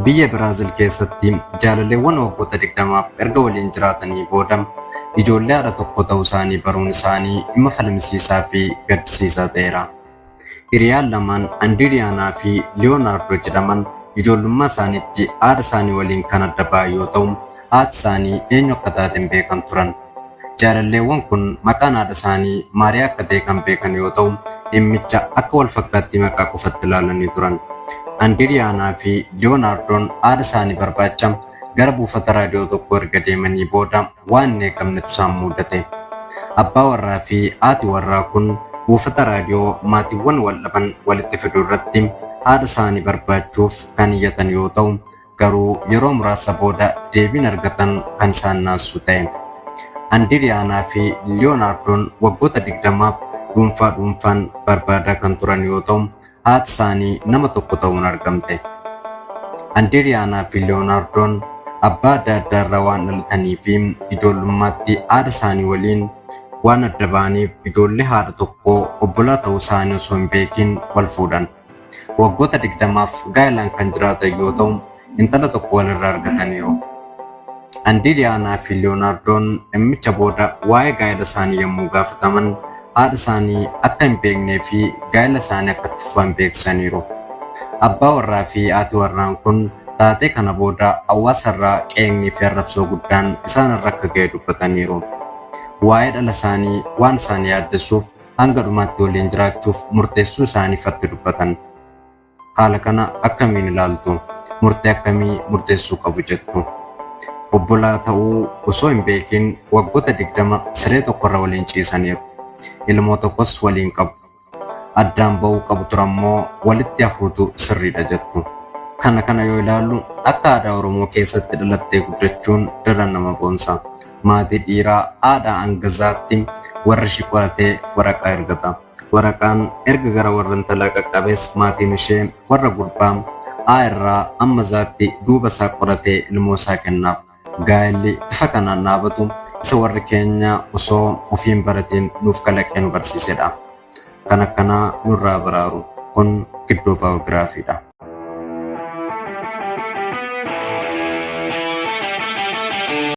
Biyya Biraazil keessatti jaalalleewwan waggoota 20f erga waliin jiraatanii booda ijoollee haadha tokko ta'uu isaanii baruun isaanii dhimma falmisiisaa fi gaddisiisaa ta'eera. Hiriyaan lamaan Andiriyaanaa fi Liyonaardoo jedhaman ijoollummaa isaaniitti haadha isaanii waliin kan adda ba'an yoo ta'u, haati isaanii eenyu akka taate hin beekan turan. Jaalalleewwan kun maqaan haadha isaanii Maariyaa akka ta'e kan beekan yoo ta'u, dhimmicha akka wal fakkaattii maqaa qofatti ilaalanii turan. Andiriyaanaa fi Liyonaardoon haadha isaanii barbaacha gara buufata raadiyoo tokkoo erga deemanii booda waan hin eegamnetu isaan muudate. Abbaa warraa fi haati warraa kun buufata raadiyoo maatiiwwan wal dhaban walitti fidu irratti haadha isaanii barbaachuuf kan iyyatan yoo ta'u, garuu yeroo muraasa booda deebiin argatan kan isaan naasisu ta'e. Andiriyaanaa fi Liyonaardoon waggoota 20f dhuunfaa dhuunfaan barbaadaa kan turan yoo ta'u, haati isaanii nama tokko ta'uun argamte. Andiriyaanaa fi Liyonaardoon abbaa adda addaa irraa waan dhalatanii fi ijoollummaatti haadha isaanii waliin waan adda ba'aniif ijoollee haadha tokkoo obbolaa ta'uu isaanii osoo hin beekin wal fuudhan. Waggoota 20f gaa'elaan kan jiraatan yoo ta'u, intala tokko walirraa argataniiru. Andiriyaanaa fi Liyonaardoon dhimmicha booda waa'ee gaa'ela isaanii yommuu gaafataman haadha isaanii akka hin beeknee fi gaa'ela isaanii akka itti fufan beeksisaniiru. Abbaa warraa fi haati warraan kun taatee kana booda hawaasa irraa qeeqnii fi arrabsoo guddaan isaan irra akka ga'e dubbataniiru. Waa'ee dhala isaanii waan isaan yaaddessuuf hanga dhumaatti waliin jiraachuuf murteessuu isaanii ifatti dubbatan. Haala kana akkamiin ilaaltu? Murtee akkamii murteessuu qabu jettu? Obbolaa ta'uu osoo hin beekin waggoota 20 siree tokkorra waliin ciisaniiru. Ilmoo tokkos waliin qabu. Addaan ba'uu qabu turanmoo walitti hafuutu sirriidha jettu? Kana kana yoo ilaallu akka aadaa Oromoo keessatti dhalattee guddachuun daran nama boonsa. Maatii dhiiraa haadha hanga zaatti warri ishii qoratee waraqaa ergata. Waraqaan erga gara warra intalaa qaqqabees maatiin ishee warra gurbaa A irraa amma zaatti duuba isaa qoratee ilmoo isaa kennaaf. Gaa'elli bifa kanaan dhaabatu isa warri keenya osoo ofii hin baratiin nuuf kalaqee nu barsiisedha. Kan akkanaa nurraa baraaru. Kun Giddoo Baayogiraafiidha.